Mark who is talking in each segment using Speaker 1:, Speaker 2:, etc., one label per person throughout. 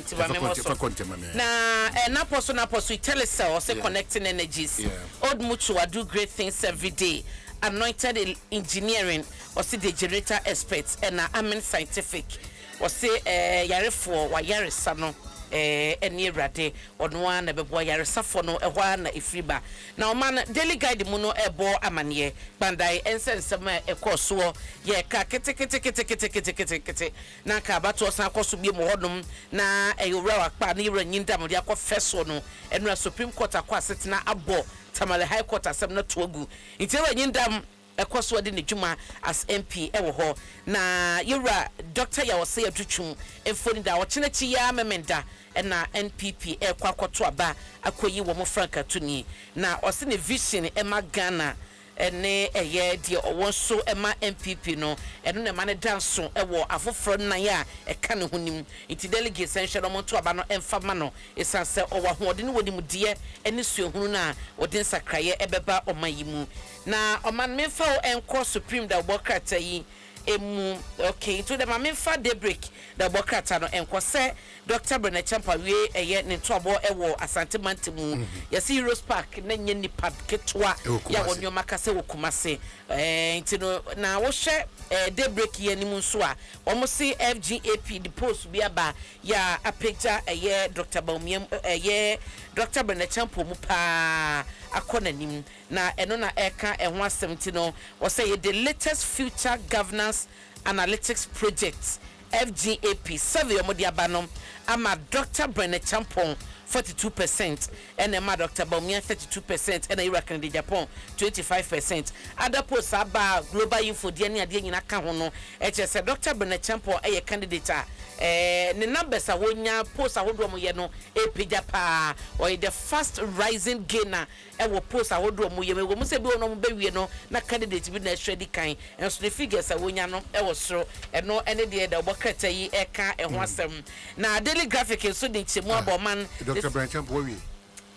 Speaker 1: Nti ma memmɔ so.
Speaker 2: Fa kɔ ntɛm ma.
Speaker 1: Na napɔ so Telecel ɔsɛ connecting energies. Old Mutual, do great things every day. Anointed Engineering ɔsɛ the generator experts, ɛna Amen Scientific ɔsɛ yarefoɔ wayaresa no ɛne Awurade ɔno ara na ɛbɛboa yaresafoɔ no. Ɛhɔ ara na ɛfiri ba. Na ɔma no Daily Guide mu no ɛbɔ amanneɛ kpandae ɛnsɛ nsɛm a ɛkɔɔ soɔ yɛka keteketeketeketekete na nka abatoɔ san akɔ so bio mu hɔnom na ɛyɛ Owura Wakpa ne Yɛwura Nyindam de akɔ fɛ soɔ no. Ɛnura Supreme Court akɔ asetena abɔ Tamale High Court asɛm no to agu, nti Yɛwura Nyindam ɛkɔ so de ne dwuma as MP ɛwɔ hɔ. Na yɛwura Dr. Yaw Osei Adutwum mfoni da ɔkyena akyi yi ara Memenda ɛna NPP ɛkɔ akɔto aba akɔyi wɔn frankatoni, na ɔse ne vision ɛma Ghana ɛne ɛyɛ deɛ ɔwɔ nso ɛma NPP no, ɛno na ɛma ne da nso ɛwɔ afoforɔ nnan a ɛka ne ho nim. Nti delegates ɛnhwɛ no, ɔmo nto aba no ɛmfa ma no, ɛsiane sɛ ɔwɔ ahoɔden wɔ nimdeɛ ɛne suahunu no a ɔde nsakraeɛ ɛbɛba ɔman yi mu. Na ɔman memfa wo ɛnkɔ Supreme da ɔbɔ krataa yi emu. Okay, nti dɛ ma memfa Daybreak da ɔbɔ krataa no ɛnkɔ sɛ Dr. Brenda Acheampong wie ɛyɛ ne ntoabɔ ɛwɔ Asante Mante mu. Yɛsi Heroes Park na nye nipa ketewa
Speaker 2: Ɛwɔ
Speaker 1: yɛ a
Speaker 2: Kumasi.
Speaker 1: wɔ nneɛma kasa wɔ Kumase. Nti no na wohwɛ Daybreak yi anim nso a, wɔn se FGAP de post bi aba yɛ a apagya ɛyɛ Dr. Bawumia, ɛyɛ Dr. Brenda Acheampong mu paa akɔ n'anim, na ɛno na ɛka ɛho asɛm. Nti no wɔsɛ yɛ the latest Future Governance Analytics Project, FGAP, survey ɔmo de aba no ama Dr. Brenda Acheampong 42%, ɛna ɛma Dr. Bawumia 32%, ɛna Ira Kennedy Agyapong 25%. Other polls aba, Global Info deɛ ne adeɛ nyinaa ka ho no, ɛkyerɛ sɛ Dr. Brenda Acheampong ɛyɛ candidate a ne numbers a wɔnya polls ahodoɔ mo yɛ no ɛpagya paa. Ɔyɛ the fast rising gainer ɛwɔ polls ahodoɔ mo yɛ mu. Ɛwɔ mu sɛ bi wɔ no ɔmo bɛwie no na candidate bi na ɛhwɛ di kan, nso ne figures a wɔnya no ɛwɔ soro. Ɛno ɛne deɛ da ɔbɔ krataa yi ɛka ɛho asɛm. Na Daily Graphic nso de nkyɛmu abɔ ɔman.
Speaker 2: Dr. Bryan Acheampong wawie.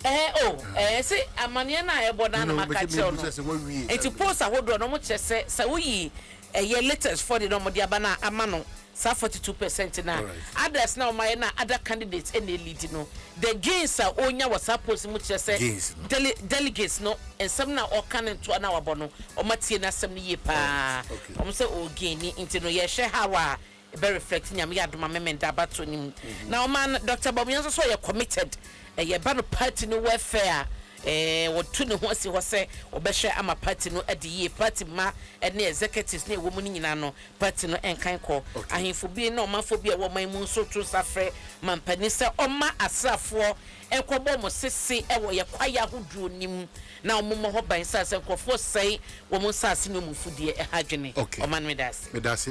Speaker 1: O sɛ amaneɛ no a ɛbɔ na maka kyerɛw no.
Speaker 2: Sɛ wawie.
Speaker 1: Nti polls ahodoɔ no, ɔmo kyerɛ sɛ woyi ɛyɛ latest for de na ɔmo de aba na ama no saa 42% na others na ɔmo ayɛ na other candidates ɛna elead no, the gains a onya wɔ saa polls mu kyerɛ sɛ
Speaker 2: Gains no.
Speaker 1: Delegates no, nsɛm na ɔka ne ntoa na wabɔ no, ɔmo atie n'asɛm no yie paa. Ɔmo sɛ ɔgain ni, nti no yɛhwɛ how a ɛbɛ reflect. Nyame yɛ adoma, Memenda abato ne mu. Na ɔma Dr. Bawumia nso so ɔyɛ committed, ɛyɛ ba no party no welfare a wɔtu ne ho asi hɔ sɛ ɔbɛhwɛ ama party no adi yie, party ma ɛne executives ne ɛwɔ mu no nyinaa no, party no ɛnkan kɔ. Ahemfo bi ne ɔmanfoɔ bi a ɛwɔ ɔman mu nso to nsa frɛ mampanin sɛ ɔma asraafoɔ ɛnkɔbɔ ɔmo sese ɛwɔ yɛ kwaeɛ ahodoɔ nim na ɔmo mmɔ hɔ ban sɛ nkurɔfoɔ sɛe wɔn nsaase ne ɔmo mfudeɛ ɛha adwene. Ɔman mi da ase.
Speaker 2: Meda ase.